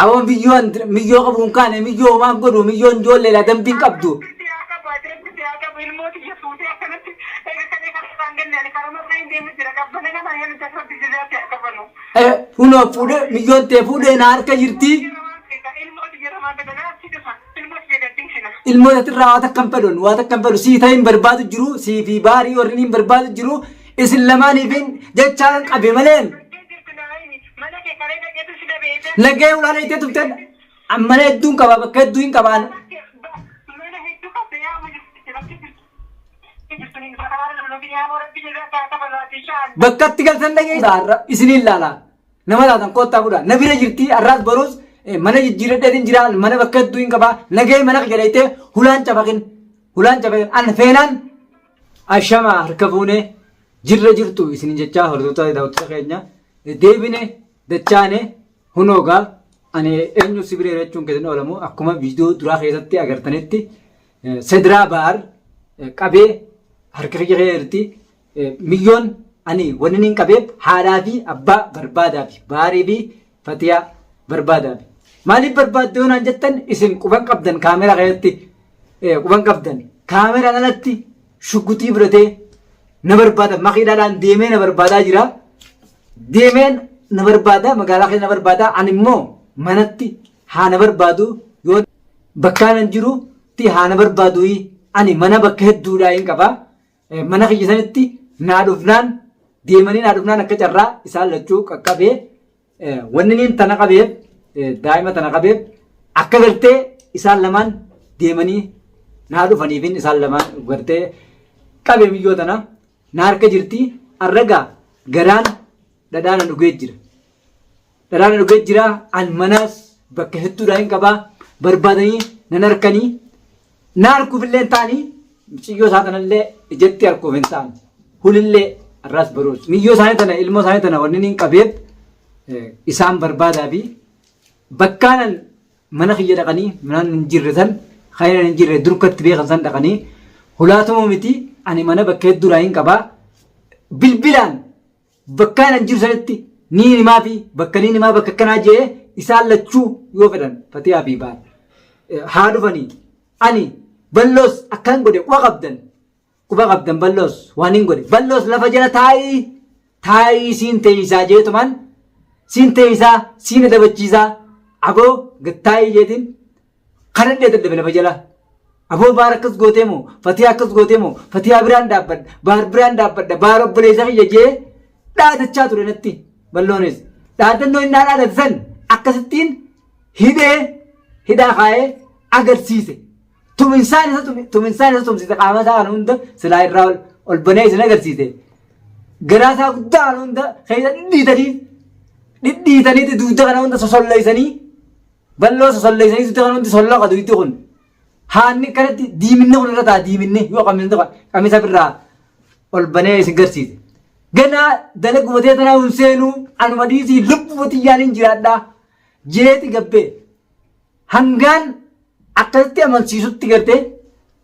Awwa miyyoo miyyoo qabu hin kaane miyyoo homaan godhu miyyoon ijoolleedha dambiin qabdu. Rabbi si haa qabu ati rabbi si haa qabu ilmoo tiyya fuutee akkanatti eega kalee karaa hin genne ani karamarra hin deemu jira qabbana nama hin rabbi jazaa si haa kafalu. Kunoo fuudhee miyyoon tee fuudhee na harka jirti. Ilmoo isatirraa waa takka hin fedhun waa takka hin fedhu sii ta'in barbaadu jiru sii fi baarii warri hin barbaadu jiru isin lamaaniifin jechaan qabe maleen nagee ulaan eegdee turteen mana hedduun qaba bakka hedduu hin qabaan. Bakka itti galtan dhagee isiniin laala. Nama taatan koottaa fudha. Na bira jirti har'aas boruus mana jijjiiradheetiin jira mana bakka hedduu hin qabaa. Nagee mana kiyya dhayitee hulaan cafaqin. Hulaan cafaqin. An feenaan ashama harka fuunee jirra jirtu isin jechaa hordoftoota daawwattoota keenya deebine dachaane hunoo gaa ani eenyu si bira jechuun keessan oolamu akkuma viidiyoo duraa keessatti agartanitti sediraa baar qabee harka kiyya keessa jirti. Miyyoon ani wanni hin qabeef haadhaa fi abbaa barbaadaafi baarii fi fatiyaa barbaadaafi. Maaliif barbaadde yoo naan jettan isin quban qabdan kaameraa keessatti quban qabdan kaameraan alatti shugguxii fudhatee na barbaada makiidhaadhaan deemee na barbaadaa jira. Deemeen na barbaada magaalaa keessa na barbaada ani immoo manatti haa na barbaadu yoo bakkaan hin jiru tti haa na barbaadu ani mana bakka hedduudhaa hin qaba. Mana kiyya sanitti naa dhufnaan deemanii naa dhufnaan akka carraa isaan lachuu qaqqabee wanni niin tana qabeef daa'ima tana qabeef akka gartee isaan lamaan deemanii naa dhufaniifin isaan lamaan gartee qabee miyyoo tana na harka jirti arragaa garaan dhadhaa na dhugee jira. Dhadhaa na dhugee jira an manaas bakka hedduudhaa hin qabaa barbaadanii nan harkanii Na arkuuf illee hin ta'anii miiciyyoo isaa tanallee ijatti arkuuf hin ta'an. Hulillee har'aas baruus. Miyyoo isaanii tana ilmoo isaanii tana wanni hin qabeef isaan barbaadaa fi bakkaanan mana kiyya dhaqanii manaan hin jirre san kan hin jirre durkatti beekan san dhaqanii hulaatuma miti ani mana bakka hedduudhaa hin qabaa bilbilaan Bakkaan an jiru sanitti niin himaa fi bakka niin himaa bakka akkanaa jee isaan lachuu yoo fedhan Fatiyaa fi Baar haa dhufanii ani balloos akkan godhe quba qabdan quba qabdan balloos waan hin godhe balloos lafa jala taa'ii taa'ii siin teeysaa jeetumaan siin teeysaa siin adabachiisaa aboo gattaa'ii jeetiin Kadhadhee dadhabe lafa jala. Aboo baar akkas gootee moo fatiyaa akkas gootee moo fatiyaa biraan dhaabbadha baar biraan dhaabbadha baar obboleessa kiyya jee dhaadachaa ture natti balloonis. Dhaadannoo inni dhaadate san akkasittiin hidhee hidhaa kaa'ee agarsiise. Tuminsaan isa tuminsaan isa tumsiise qaama isaa kana hunda silaa irraa ol banee isin agarsiise. Garaa isaa guddaa kana hunda keessa dhidhiitanii dhidhiitanii dugda kana hunda sosolleessanii Balloo sosolleessanii dugda kana hundi sollaqa dugdi kun. Haanni kanatti diiminni kun irra ta'a diiminni yoo qamisa birraa ol banee isin garsiise. Ganaa dalagumatee tanaa hin seenuu anuma dhiisii lubbuma tiyyaan hin jiraadhaa jeeti gabbee hangaan akkasitti amansiisutti gartee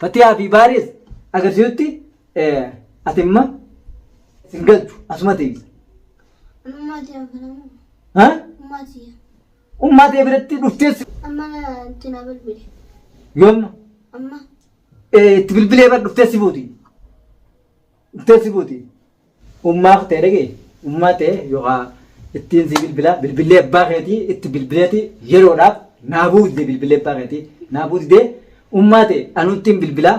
Fatiyaa fi Baaris agarsiisutti ati imma sin galchu asuma teessa. Ummaa tiya kanamu. Ha? Ummaa tiya. Ummaa tee biratti dhuftee si- Amma itti na bilbile. yoom Amma itti bilbilee bar dhuftee si fuuti. Dhuftee si fuuti. Ummaa tee dhagee ummaa tee yookaan ittiin si bilbila bilbilee abbaa keetii itti bilbileeti yeroodhaaf naa buutide bilbilee abbaa keetii naa buutide ummaa tee anuu ittiin bilbilaa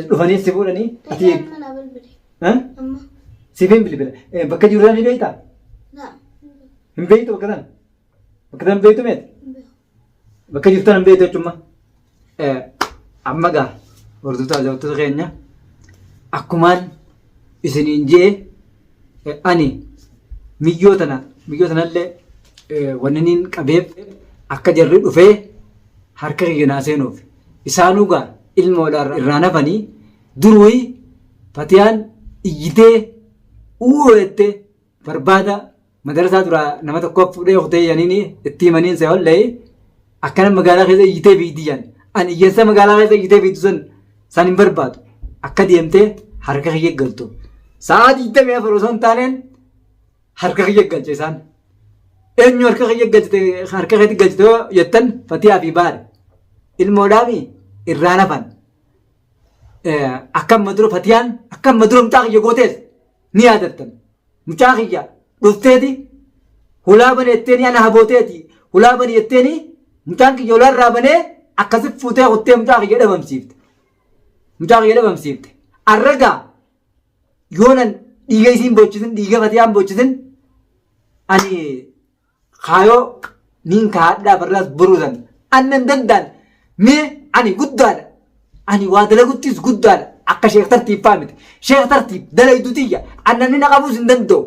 dhufanii si fuudhanii ati amma na bilbile. Amma siifin bilbila bakka jiru ni beektaa? na Hin beektu bakka sana? Bakka sana hin beektu meeti? Bakka jirtan hin beektu jechuun amma gaa hordoftoota hordoftoota keenya akkumaan isiniin jee ani miyyoo tana miyyoo tanallee wanni niin qabeef akka jarri dhufee harka kiyya naa seenuuf isaanuu gaa ilmoodha irraa nafanii duruyi fatiyaan iyyitee uuu jettee barbaada madarasaa duraa nama tokko fuudhee kutee yaniini itti himaniin se hollee akkana magaalaa keessa iyyitee fiigdi jan an iyyansa magaalaa keessa iyyitee fiigdu san san hin barbaadu akka deemtee harka kiyya galtu sa'aa 24 osoo hin taaneen harka kiyya galche isaan. Eenyu harka kiyya galchite harka keetti galchite yoo jettan Fatiyaa fi Baare ilmoodhaafi irraa nafan. Akka amma dura Fatiyaan akka amma dura mucaa kiyya gootees ni yaadattan. Mucaa kiyya dhufteeti hulaa bane jetteeni ana habooteeti hulaa bane jetteeni mucaan kiyya hulaa irraa banee akkasi fuutee kuttee mucaa kiyya dhabamsiifte. Mucaa kiyya dhabamsiifte. Arragaa yoonan dhiiga isiin boochisin dhiiga Fatiyaan boochisin ani kaayoo niin kaadhaa barraas boruu san annan danda'an mee ani guddaadha ani waa dalaguttis guddaadha akka sheekh tartiib faa miti sheekh tartiib dalaydu tiyya annan na qabuus hin danda'u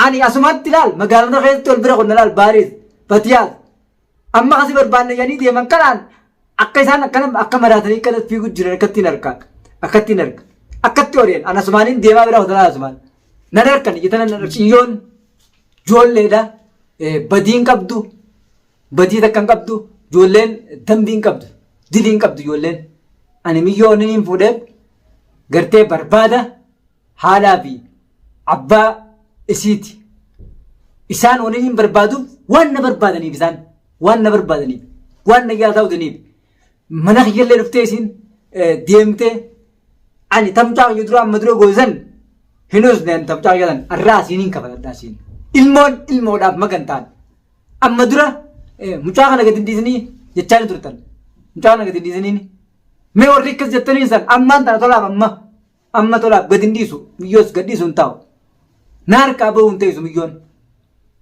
ani asumatti laal magaalota keessatti wal bira qonna laal baariis fatiyaas amma kasi barbaanne jedhanii deeman kanaan akka isaan akkana akka maraatanii akkana fiigu jiran akkattiin arka akkattiin arka akkatti ori'an ana asumaaniin deemaa bira hotalaa asumaan nan harkan ija tana nan xiyyoon joolleedha badii hin qabdu badii takka hin qabdu joolleen dambii hin qabdu dilii hin qabdu joolleen ani miyyoo inni hin fuudheef gartee barbaada haadhaa fi abbaa isiiti isaan wani hin barbaaduuf waan na barbaadaniif isaan waan na barbaadaniif waan na yaadaa'udaniif mana kiyyallee dhuftee isiin deemtee ani tamcaa kiyya dura amma dura goosan hin usne ani tamcaa kiyya san arraa asiin hin kafaladha asiin ilmoon ilmoodhaaf magantaan amma dura mucaa kana gadi hin dhiisinii jechaa ni turtan mucaa kana gadi hin dhiisiniin mee warri akkas jettaniin san ammaan tana tolaaf amma amma tolaaf gadi hin dhiisu miyyoos gad dhiisu hin taa'u na harkaa bahuu hin teessu miyyoon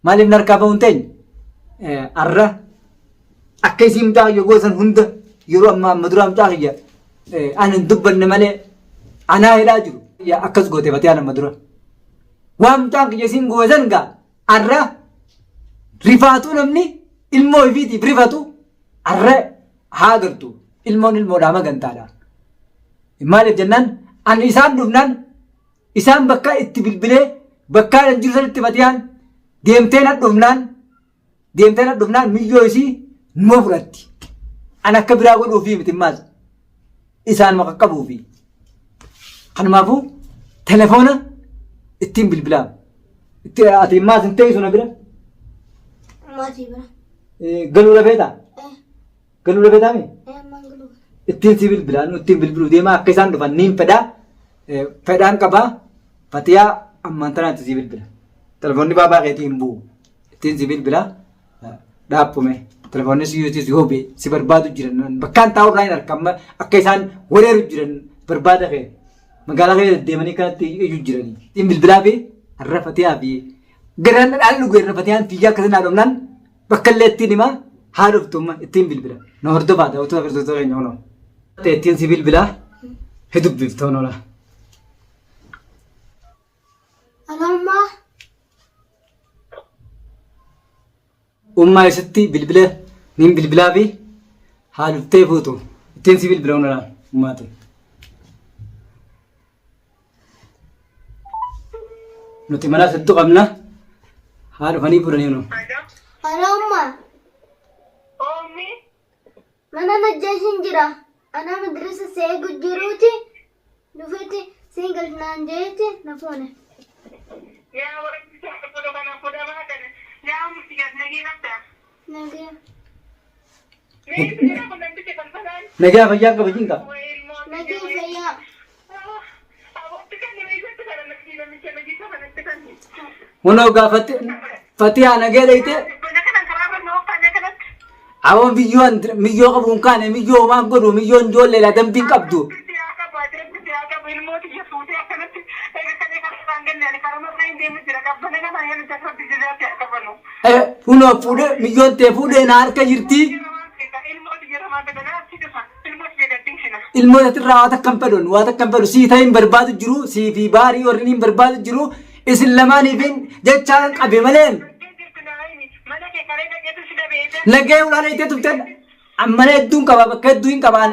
Maaliif na harkaa bahuu hin teenye? Arra akka isii mucaa kiyya goosan hunda yeroo ammaa amma duraa mucaa kiyya ani hin dubbanne malee anaa hidhaa jiru. Akkas goote fatiyaan amma dura. Waan mucaan kiyya isiin goosan gaa arra rifaatuu namni ilmoo ifiitiif rifatu arra haa agartu ilmoon ilmoodhaa magantaadha. Maaliif jennaan ani isaan dhufnaan Isaan bakka itti bilbilee bakkaa hin jiru sanitti fatiyaan deemtee na dhufnaan deemtee na dhufnaan miyyoo isii numa fudhatti. An akka biraa godhuufii miti maal isaan maka qabuufi. Kanumaafuu telefoona ittiin bilbilaa. Itti ati maas hin teessu na bira Maatii bira. Galuu lafeetaa? Eh, Galuu lafeetaa mi? eh, ammaan galuu. Ittiin si bilbilaa nu ittiin bilbiluu deemaa akka isaan dhufan niin fedhaa fedhaan qabaa fatiyaa ammaan tanaatti si bilbila telefoonni baabaa keetii hin bu'u ittiin si bilbila dhaaphume telefoonni si yuutis yoo bee si barbaadu jiran bakkaan taa'u irraa hin argamma akka isaan wareeru jiran barbaada kee magaalaa kee deemanii kanatti iyyuu jiranii ittiin bilbilaa fi har'a fatiyaa fi garaan dhadhaan dhugu irra fatiyaan tiyyaa akkasii naa dhumnaan Bakka illee ittiin himaa haa dhuftu amma ittiin bilbila. Na hordofaa daawwattoota hordoftoota keenya kunoo. Ittiin si bilbilaa he dubbifta kunoo laa. Alhammaa. Ummaa isitti bilbila niin bilbilaa fi haa dhuftee fuutu. Ittiin si bilbila kunoo laa ummaati. Nuti mana hedduu qabna. Haa dhufanii fuudhanii nu. Alhammaa. Oommi. Mana najjaashin jira. Anaa madrasa seegu jiruuti. Dhufeeti siin galchinaan jeetti na fuune. Yaa warra fuudha kana fuudha baatan. Yaa murti gas nagee qabda. Nagee. Mee jira kun namtichi falfalaan. Nagaa fayyaa qaba jinqa. Nagee fayyaa. Hunoo gaafatti fatiyaa nagee dhayite awon biyyoo miyyoo qabu hin kaane miyyoo homaan godhu miyyoon ijoolleedha dambiin qabdu. Hunoo fuudhee miyyoon tee fuudhee na harka jirti. Ilmoo isatirraa waa takka hin fedhun waa takka hin fedhu sii ta'in barbaadu jiru sii fi baarii warri hin barbaadu jiru isin lamaaniifin jechaan qabe maleen lagee ulaan itee tufteen mana hedduun qaba bakka hedduu hin qabaan.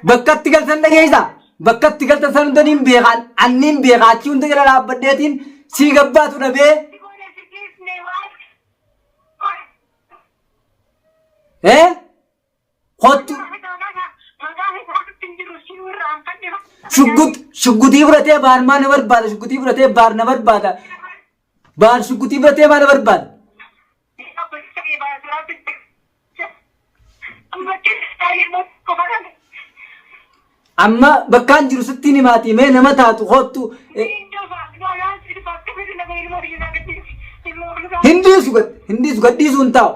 Bakka itti galtan dhageessa. Bakka itti galtan san hunda niin beekaan anniin beekaa achi hunda jala dhaabbadheetiin sii gabbaatu dhabee. Eh? Kottu. Shuggut. Shugguxii fudhatee baar maa na barbaada? Shugguxii fudhatee baar na barbaada. Baar shugguxii fudhatee maa na barbaada? Amma bakkaan jiru sittiin himaatii mee nama taatu koottu. Hin dhiisu gad hin dhiisu gad dhiisuu hin taa'u.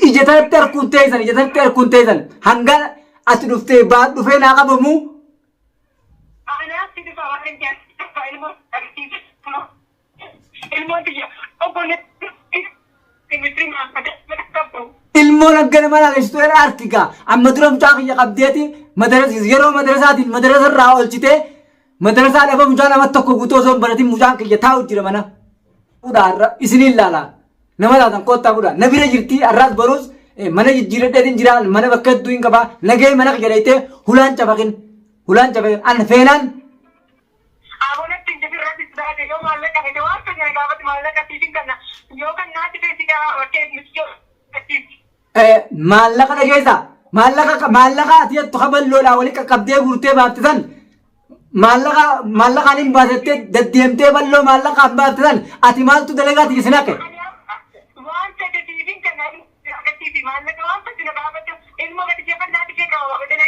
Ija tanatti harkuun teessan ija tanatti harkuun teessan hanga ati dhuftee baa dhufee naa qabamu Ilmoon hanga nama laalessitu era arki gaa amma dura mucaa kiyya qabdeeti madarasa yeroo madarasaatiin madarasa irraa oolchitee madarasaa dhaba mucaa nama tokko guutuu osoo hin baratin mucaan kiyya taa'u jira mana. Fuudhaa har'a isiniin laala nama taatan koottaa fuudhaa na bira jirti har'aas boruus mana jijjiiradheetiin jira mana bakka hedduu hin qabaa nagahee mana kiyya dhayitee hulaan cafaqin hulaan cafaqin an feenaan Aboo natti hin jibin rabbi si taate yoo maallaqa fete waan fete na gaafadhu maallaqa siif hin kanna yoo kan naatti ta'e si qaba bakkee miti yoo Maallaqa dhageessa maallaqa maallaqa ati jettu kaballoodhaa wali qaqqabdee guurtee baafte san maallaqa maallaqaan hin baasettee deddeemtee balloo maallaqaan baafte san ati maaltu dalagaa tiyya sin haqe. Waan fete siif hin kanna agarsiisi maallaqa waan fete na gaafadhu ilmoo gadi ishee fannaatti ishee qaba bakkee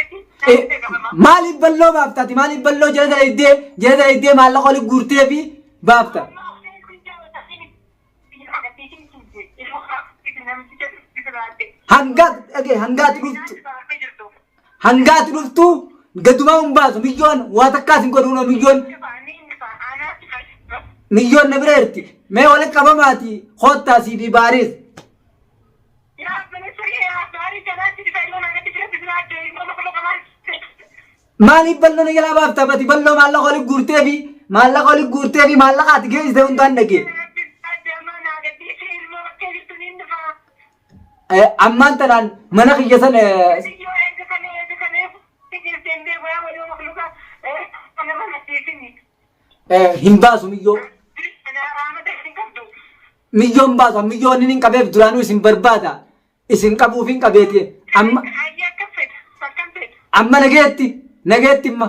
Maaliif balloo baafta ati maaliif balloo jala dalaydee jala dalaydee maallaqa oli guurtee fi baafta. Hanga dhagee hanga ati dhuftu hanga ati dhuftu gadumaa hin baasu miyyoon waa takkaas hin godhuun miyyoon miyyoon na bira jirti mee walitti qabamaati koottaa sii fi baariis. Maaliif balloo na jalaa baafta bati balloo maallaqa oli guurtee fi maallaqa oli guurtee fi maallaqa ati geessite hundaan dhagee. Ammaan tanaan mana kiyya sana hin baasu miyyoo. Miyyoon baasu miyyoon inni hin qabeef duraanuu isin barbaada. Isin qabuuf hin qabeeti. Amma amma nageetti nageetti imma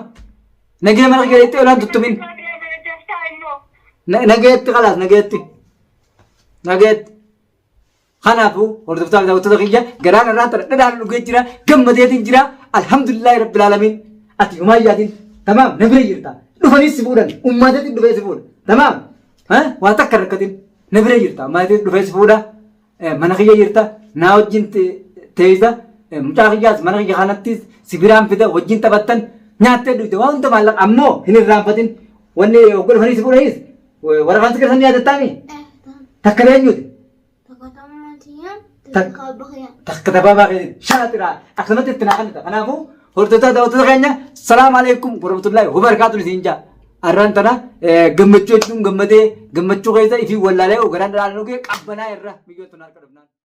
nagee mana keetti olaan tuttumin. Nageetti kalaas nageetti nageetti. Kanaafuu hordoftoota fi daawwattoota kiyya garaan irraa tana dhadhaan dhugee jira gammadeetiin jira alhamdulillahi rabbil aalamiin ati homaa yaadin tamaam na bira jirta dhufanii si fuudhan ummaateetiin dhufee si fuudha tamaam waa takka rakkatin na bira jirta ummaateetiin dhufee si fuudha mana kiyya jirta naa wajjin teessa mucaa kiyyaas mana kiyya kanattis si biraan fida wajjin taphattan nyaattee dhugde waan hunda maallaqa ammoo hin irraanfatin wanni ogga dhufanii si fuudhanis waraqaan si keessan yaadattaami takka eenyuti Takka tabaabaa keetiin shaaxiraa akkanumatti itti naa kennita. Kanaafuu hordoftoota daawwattoota keenya salaamu alaikum warahmatullahi wabarakaatuun isin jaa. Arraan tana gammachuu jechuun gammadee gammachuu keessa ifii wallaalee garaan dhalaa dhugee qabbanaa irra biyyoon tun harka dhufnaan.